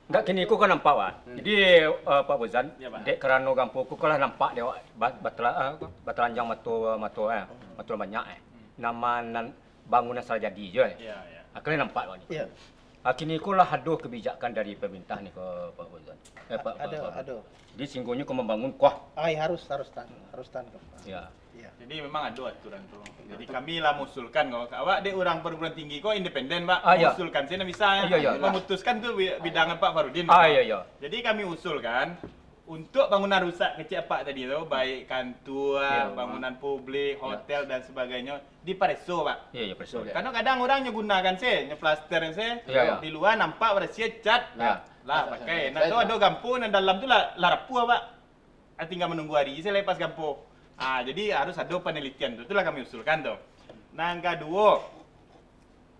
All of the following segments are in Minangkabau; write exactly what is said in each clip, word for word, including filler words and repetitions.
Ndak, kini ko kan nampak, Pak. Hmm. Jadi, eh, Pak Fauzan, Ya, Pak. dek karano gampo ko lah nampak dek awak ba-, batala-, eh, apa, batalanjang mato, mato, eh, mato banyak, eh. Hmm. Nama nan bangunan salah jadi jo, eh. Ya, ya. Ah, kalian nampak, Pak, ni. Ya. Ah, kini ko lah ado kebijakan dari pemerintah ni ko, Pak Fauzan. Eh, Pak, Pak, Ado, Pak. ado. Jadi, singgonyo ko mambangun, kuah. Ai, harus, harus tahan, harus tahan ko. Ya. Iya. Jadi memang ado aturan tu. Jadi kami lah mengusulkan ko. Awak dek urang perguruan tinggi ko independen, Pak. Ah, iya. Mengusulkan sajo bisa, Iya, iya. memutuskan tu bi-, bidang Pak Farudin, Ah, Pak. iya, iya. Jadi kami usulkan untuk bangunan rusak kecil apak tadi tu, baik kantua, Iya, bangunan publik, Iya. hotel dan sebagainya, dipareso, Pak. Iya, iya, pareso. Karena kadang urang nyo gunakan se, nyo plaster se, Iya, iya. di lua nampak barasiah cat. Iya. Lah, Iya. pakai. Nah, Saya tu tahu. ado gampo nan dalam tu lah, lah rapuah, Pak. Ah, tinggal menunggu hari se lah pas gampo. Ah, jadi harus ado penelitian tu. Itulah kami usulkan tu. Nan kaduo,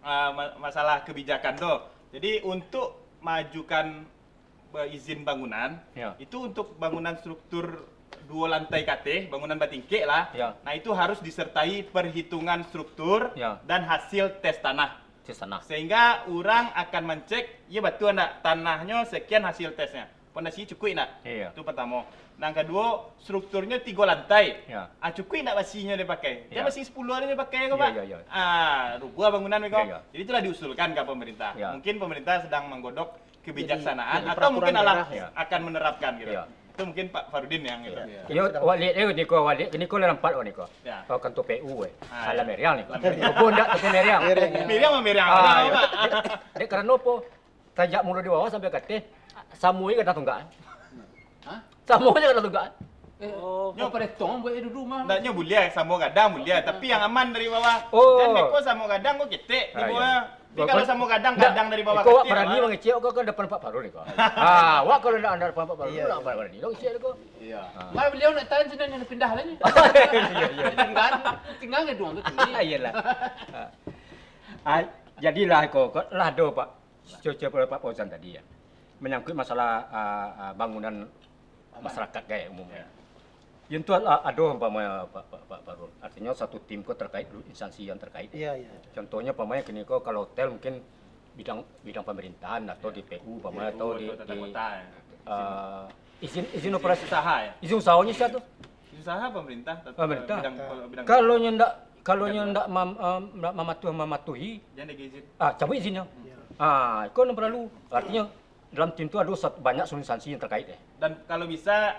ah, ma-, masalah kebijakan tu. Jadi untuk maajukan, eh, izin bangunan, Ya. itu untuk bangunan struktur duo lantai ke ateh, bangunan batingkek lah. Ya. Nah, itu harus disertai perhitungan struktur Ya. dan hasil tes tanah. Tes tanah. Sehingga urang akan mencek, "Iyo batua ndak tanahnyo sekian hasil tesnya? Pondasi cukuik ndak?" Iya. Itu pertamo. Nan kaduo, strukturnyo tigo lantai. Iya. Ah, cukuik ndak basinyo dipakai? Kan Iya. basi sepuluh aja dipakai ko, Iya, Pak? iya, iya. Ah, rubuah bangunan ko. Iya, iya. Jadi itulah diusulkan ka pemerintah. Iya. Mungkin pemerintah sedang menggodok kebijaksanaan Jadi, atau mungkin peraturan alah daerah. Iya. akan menerapkan gitu. Iya. Itu mungkin Pak Farudin yang gitu. Iya. Iyo, wak liek eh, niko, wak liek, niko lah nampak wak niko. Ya. Oh, kantor P U, eh. Ah, Alam iya. Meriang niko. Alam Meriang. Kebun dak, kantor Meriang. Meriang. Meriang mah Meriang. Ah, Apa, iya. Pak? Dek, dek karano apo? Tajak mulo di bawah sampai ka ateh, samo je gadang tunggak. Hah? Samo je gadang tunggak. Eh, Oh. nyo paretong buek dulu mah. Ndak, nyo buliah, samo gadang buliah, tapi yang aman dari bawah. Oh. Jan beko samo gadang ko ketek di Ah, bawah. iya. Tapi kalau samo gadang, Ndak, gadang dari bawah iko awak ketek, barani Pak. mangecek ko ka depan Pak Farul ko. Ah, awak kalau ndak, ndak depan Pak Farul, Iya, ndak iya. barani lo ngecek ko. Iya. Ah. Mai beliau nak tahan sini, nak pindah lah ni. Iya, iya. Tinggal, tinggal gedung tu tinggi. Iyalah. Ah. Ah, jadilah ko, ko lah do, Pak. Cuco Pak Fauzan tadi, ya, menyangkut masalah, ah, ah, bangunan masyarakat gaya umum, ya. Yang tu a-, ado umpamanya, Pak, Pak, Pak Farul. Artinya satu tim ko terkait dulu instansi yang terkait. Iya, iya. Contohnya umpamanya kini ko kalau hotel mungkin bidang, bidang pemerintahan atau Iya. D P U umpamanya D P U atau di, atau tata di, kota, ya. ah, izin, izin Izin operasi. usaha, ya. Izin usahanya siapa tu? Izin usaha pemerintah, tetap Pemerintah. bidang, bidang Kalau nyo ndak, kalau nyo Bidang ndak mam-, em, ndak mamatuh, mamatuhi, Jangan ada izin. ah, cabut izinnya. Iya. Ah, iko nan perlu. Artinya, dalam tim tu ada sat-, banyak instansi yang terkait, eh. Dan kalau bisa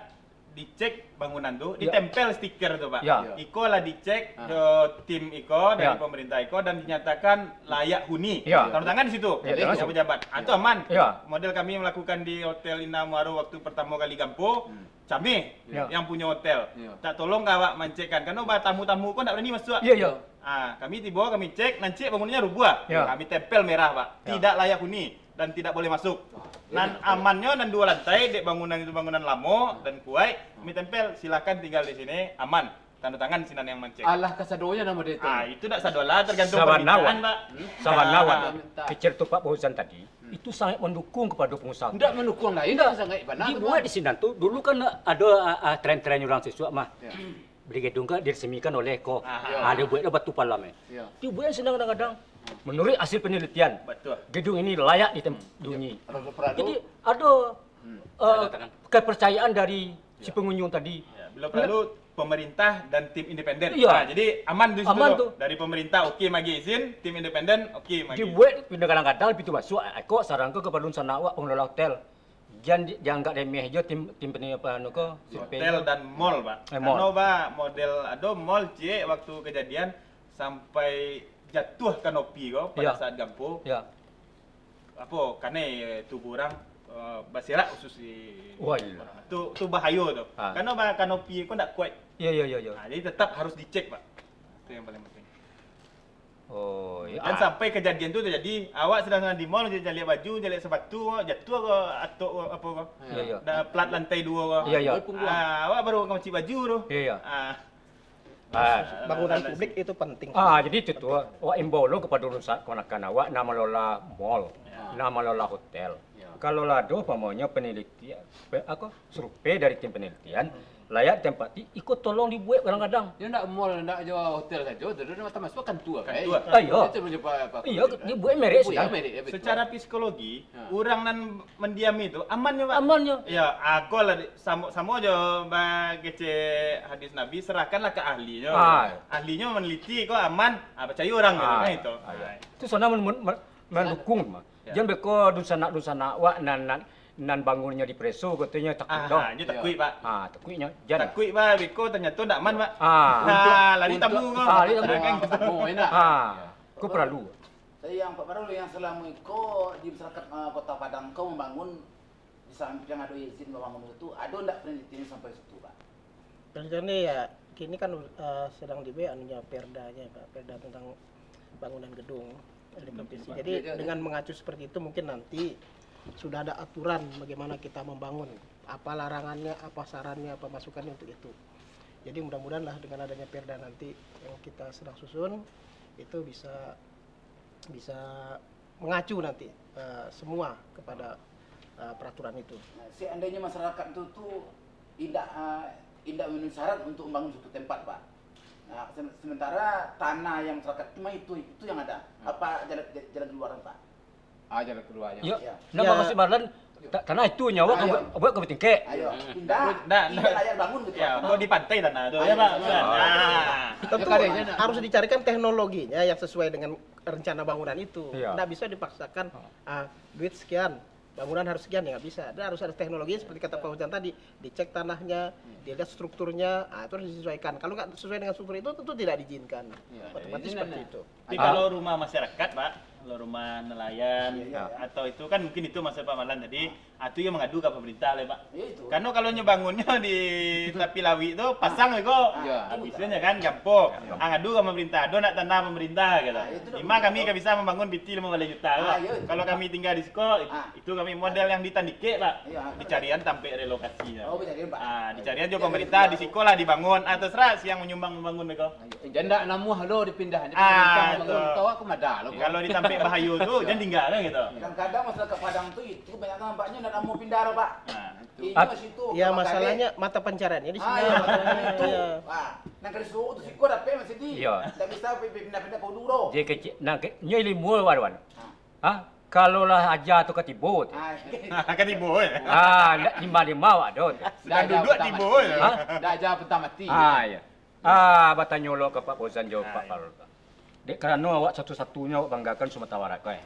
dicek bangunan tu, Ya. ditempel stiker tu, Pak. Ya. Iko lah dicek Ah. ke tim iko dari Ya. pemerintah iko dan dinyatakan layak huni. Ya. Tanda tangan di situ. Ya, Jadi, langsung. pejabat. Ah, tu aman. Ya. Model kami melakukan di Hotel Indah Muaro waktu pertama kali gampo, Hmm. kami Ya. yang punya hotel. Ya. Tak tolong ka awak mancekkan. Karena bah tamu-tamu ko ndak berani masuk. Ya, ya. Ah, kami tibo, kami cek, nan cek bangunannya rubuah. Ya. Kami tempel merah, Pak. Ya. Tidak layak huni dan tidak boleh masuk. Wah, Nan iya, iya. amannyo, nan duo lantai, dek bangunan itu bangunan lamo dan kuaik, kami tempel, "Silakan tinggal di sini, aman." Tanda tangan sinan yang mancek. Alah kasadonyo namo dia tu. Ah, itu ndak sadolah, tergantung Sabana, permintaan, Wan. Pak. Hmm. Sabana, Wan. Ah. Minta. Kecil tu Pak Fauzan tadi, Hmm. itu sangat mendukung kepada pengusaha. Ndak mendukung lain, Ndak. sangat bana tu, Dibuat Bang. di sinan tu, dulu kan ada, ah, ah, tren-tren urang sisuak mah. Ya. Beli gedung kan diresmikan oleh ko. Aha. Ah, dia buat dah batu palam, eh. Ya. Dia buat sinan kadang-kadang. Menurut hasil penelitian, Betul. gedung ini layak ditem-, Hmm. dihuni. Kalau perlu, Jadi, ada, Hmm. eh, Tanda tangan. kepercayaan dari si Ya. pengunjung tadi. Ya, bila Nah. perlu pemerintah dan tim independen. Iya. Nah, jadi aman di situ Aman tu. tu. Dari pemerintah oke magi izin, tim independen oke magi. Dibuat pindah kadang-kadang pintu masuk, ah, kok saran ko kepada sanak awak pengelola hotel. Jan di-, dianggap remeh jo tim, tim peni-, apa, anu ko, Hotel survei. dan mall, Pak. Eh, mall. Karena, Pak, model ado mall ciek waktu kejadian sampai jatuah kanopi ko pada Ya. saat gampo. Ya. Apo, kanai tubuh urang, eh, baserak khusus di Wah, iya. Tu, tu bahayo tu. Ha. Karena ba-, kanopi ko ndak kuat. Ya, ya, ya, ya. Ha, jadi tetap harus dicek, Pak. Itu yang paling penting. Oh, ya. Dan sampai kejadian tu terjadi, awak sedang-sedang di mall, caliak baju, caliak sepatu, jatuah ko atok ko, apo ko. Ya, ya. Da-, plat lantai duo ko. Ya, ya. Ah, awak baru ngecek baju tu. Ya, ya. Ah. Ah. Bangunan publik itu penting. Ah, jadi itu tu, awak imbau lo kepada urang sa-, kamanakan awak, nan malola mall, Ya. nan malola hotel. Ya. Kalau lah ado umpamonyo penelitian, pe-, apa, survei dari tim penelitian, Layak di tampek ti, iko tolong dibuek gadang-gadang. Yo ndak mall, ndak jo hotel sajo, tu dah masuak kantua, kan? Kantua. Ah, iyo. Itu boleh pa-, pa-, Iyo, dibuek merek Dibuek sudah. merek, ya, betul. Secara psikologi, Ha. urang nan mandiami tu amannyo, Pak? Amannyo. Ya, aku lah di-, samo, samo jo ba kecek hadis Nabi, serahkanlah ka ahlinyo. Ah. Ahlinyo maneliti ko aman, ah, pacayo urang gitu, Ah. kan itu. Ah, ya. Ah. Tu sana men-, men-, men-, mendukung, mah. Ya. Jan beko dunsanak-dunsanak wak nan, nan, nan bangunnyo dipareso, katonyo takuik Ah, doh. ah, nyo takuik, Pak. Ah, takuiknyo, jan. Takuik, Pak, beko tanyato ndak aman, Pak. Ah. Nah, Untuk, lari untuk tamu ko. Ah, lari tamu. Ah, tamu, enak. Ah, ko paralu. Jadi yang Pak Parul, yang salamo iko di masyarakat, ah, Kota Padang ko mambangun di sampiang ado izin mambangun tu, ado ndak penelitian sampai situ, Pak? Rencana ya, kini kan, eh, sedang dibuat anunya, perdanya, Pak, perda tentang bangunan gedung oleh provinsi. Jadi, dengan mengacu seperti itu, mungkin nanti sudah ada aturan bagaimana kita membangun, apa larangannya, apa syaratnya, apa masukannya untuk itu. Jadi, mudah-mudahanlah dengan adanya perda nanti yang kita sedang susun, itu bisa bisa mengacu nanti, eh, semua kepada, eh, peraturan itu. Nah, seandainya masyarakat tu, tu indak, eh, indak memenuhi syarat untuk membangun suatu tempat, Pak. Nah, se-, sementara tanah yang masyarakat tu mah itu, itu yang ada. Hmm. Apa jalan, jalan keluar, Pak? Ah, jalan keluarnya. Yo, Ya. ndak Ya. bagus si Marlan, ta-, tanah itu nyawa Ah, kan yo. buat, buat ka batingkek. Ayo, Hmm. pindah. Ndak, Tidak ndak. layak bangun gitu, Ya, Pak. mau di pantai tanah tu, Ah, ya, iya, Pak? iya. Nah. Tentu Ya, kali aja, nak. harus dicarikan teknologinya yang sesuai dengan rencana bangunan itu. Iya. Nggak bisa dipaksakan, Oh. ah, duit sekian, bangunan harus sekian, ya nggak bisa. Dan harus ada teknologi seperti kata Pak Hujan tadi, dicek tanahnya, Hmm. dilihat strukturnya, ah, itu harus disesuaikan. Kalau nggak sesuai dengan struktur itu, tentu tidak diizinkan. Iya, Otomatis jadi seperti ini, itu. Tapi Ah. kalau rumah masyarakat, Pak, kalau rumah nelayan, Iya, iya. atau itu kan mungkin itu maksud Pak Marlan tadi, Ah. ah, itu yang mengadu ke pemerintah lah, Pak. Iya, itu. Karena kalau nyo bangunnyo di tapi lawik tu, pasang ko. Ah, Iya. itu Habis betul. nyo kan, gampang. Iya. Ah, ngadu ka pemerintah, "Ado nak tanah pemerintah?" gitu. Ah, itu dah Ima betul. kami ka bisa mambangun piti limo baleh juta ko. Ah, iya, itu. Kalau kami tinggal di siko, it-, Ah. itu kami model yang di Tandikek, Pak. Iya, ah, Dicarian tampek relokasinyo. Oh, dicarian, Pak. Ah, dicarian jo Iya, pemerintah, iya. di siko lah dibangun. Ah, terserah siang manyumbang mambangun ko. Jan ndak namuah lo dipindah. Ah, Pemerintah tu. mambangun, kau aku madah lo. Kalau di tampek bahayo tu, Iya. jan tinggal kan gitu. Kadang-kadang masyarakat Padang tu itu banyak nampaknyo ndak namuah pindah lo, Pak. Ah. Ini At-, masih tu, ya, kalau masalahnya kali. mata pencariannya di Ah, sini. iya, betul. Iya. Ah, nang kali suruh tu siko dapek masih di. Iya. Tak bisa pi-, pi-, pindah-pindah ke ulu tu. Jadi kecil, nah, ke-, nyo ilmu, Wan, Wan. Ah. Ha? Kalau lah aja tu ka tibo tu. Ah, iya. Ka tibo, ya. Ah, ndak lima-lima awak tu. Sudah Dah aja duduk petang tibo, mati. ya. Ha? Dah aja petang mati. Ah, iya. Ah, batanyo lo ka Pak Fauzan jo Ah, Pak iya. Parul. Dek karano awak satu-satunyo awak banggakan Sumatera Barat ko, eh.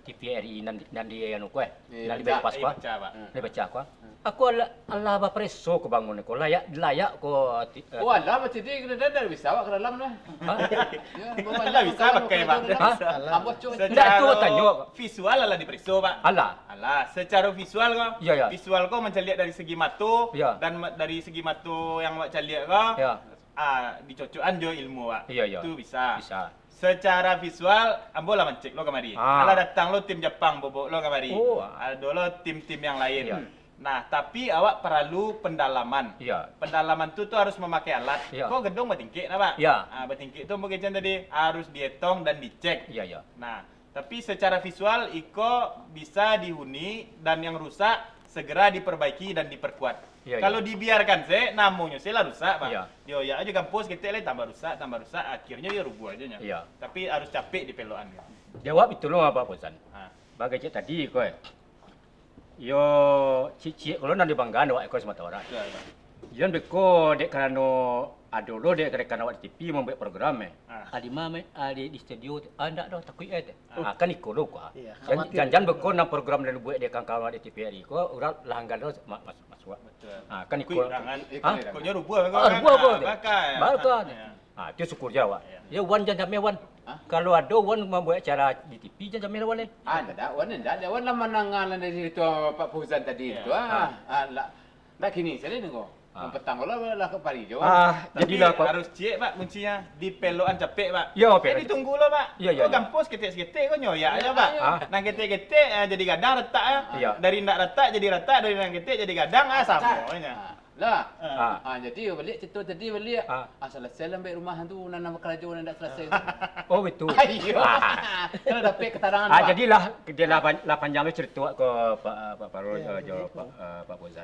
T V R I nan, nan di anu ko, eh. Eh, Nan di pecah. Bypass ko. Eh, pecah, Pak. Nan di pecah ko. Aku alah, alah bapareso ko bangun ko, layak, layak ko ti-, eh, Oh, alah, berarti dia kena dadar bisa awak ke dalam lah. Ha? Ya, Alah, bisa pakai, Pak. Ha? Ambo cuma Ndak, tu Secara tanyo. visual alah dipareso, Pak. Alah. Alah, secara visual ko. Ya, ya. Visual ko mancaliak dari segi mato Ya. dan ma-, dari segi mato yang awak caliak ko. Ya. Ah, dicocokan jo ilmu, Pak. Iya, iya. Tu bisa. Bisa. Secara visual, ambo lah mancek lo kamari. Ah. Alah datang lo tim Japang, bobok lo kamari. Oh, ah. Ado lo tim-tim yang lain. Iya. Nah, tapi awak paralu pendalaman. Iya. Pendalaman tu, tu harus mamakai alat. Iya. Ko gedung batingkek nah, Pak? Iya. Ah, batingkek tu ambo kecekan tadi, harus dietong dan dicek. Iya, iya. Nah, Tapi secara visual, iko bisa dihuni dan yang rusak segera diperbaiki dan diperkuat. Iya, Kalau iya. dibiarkan se, namonyo se lah rusak, Pak. Iya. Dioyak aja gampus ketek lai, tambah rusak, tambah rusak, akhirnyo yo rubuah aja nyo. Iya. Tapi harus capek dipelokan. Jawab itu lo, Pak Fauzan. Ha. Bagai cek tadi ko, eh. Yo, ciek-ciek ko lo nan dibanggaan awak iko Sumatera Barat. Iya, iya. Jan beko dek karano ado lo dek rekan awak di T V mambuek program, eh. Ah. Adi ma, eh, adi di studio tu. Ah, ndak doh, takuik, eh. Ah, kan iko lo, kuah. Iya, Jan, khawatir. jan, jan beko nan program nan buek dek kawan-kawan awak di T V R I ko, urang lah anggan lo ma-, mas-, masuak. Betul. Ah, kan Takuik iko. urang kan. Hah? Takuiknyo rubuah Ah, kan. rubuah, Ah, rubuah. bakal. Bakal. Iya. Ah, tu syukur je awak. Iya. Ya, Wan, jan jameh, Wan. Hah? Kalau ado Wan mambuek acara di T V, jan jameh lah, Wan, eh. Ah, ndak, Wan, ndak. Wan lah mandanga lah dari cerita Pak Fauzan tadi Iya. tu. Ah, Ah. ah, lah. Ndak kini, saya dengar. Ah. Nan petang lah, lah ka pari jo. Ah, Tapi jadilah, Pak. harus ciek, Pak, kuncinya. Dipelokan capek, Pak. Yo, Eh, pelok. ditunggu lo, Pak. Yo, yo, Ko yo. gampus ketek-ketek ko nyoyak aja, Pak. Ah. Nan ketek-ketek, ah, jadi gadang ratak, ah. Iya. Dari ndak ratak jadi ratak, dari nan ketek jadi gadang, ah, samo aja. Ah. Lah. Ah. Ah, jadi baliak cerita tadi baliak. Ah. Ah, selesai lah ambil rumah tu, nan nama karajo nan ndak selesai. Oh, betul. Ayo. Ah. Kalau dapat keterangan, Ah, Pak. jadilah, dia lah pan-, lah panjang tu cerita ke Pak, Pak Parul, Ya, eh, jo begitu. Pak, eh, Pak Fauzan.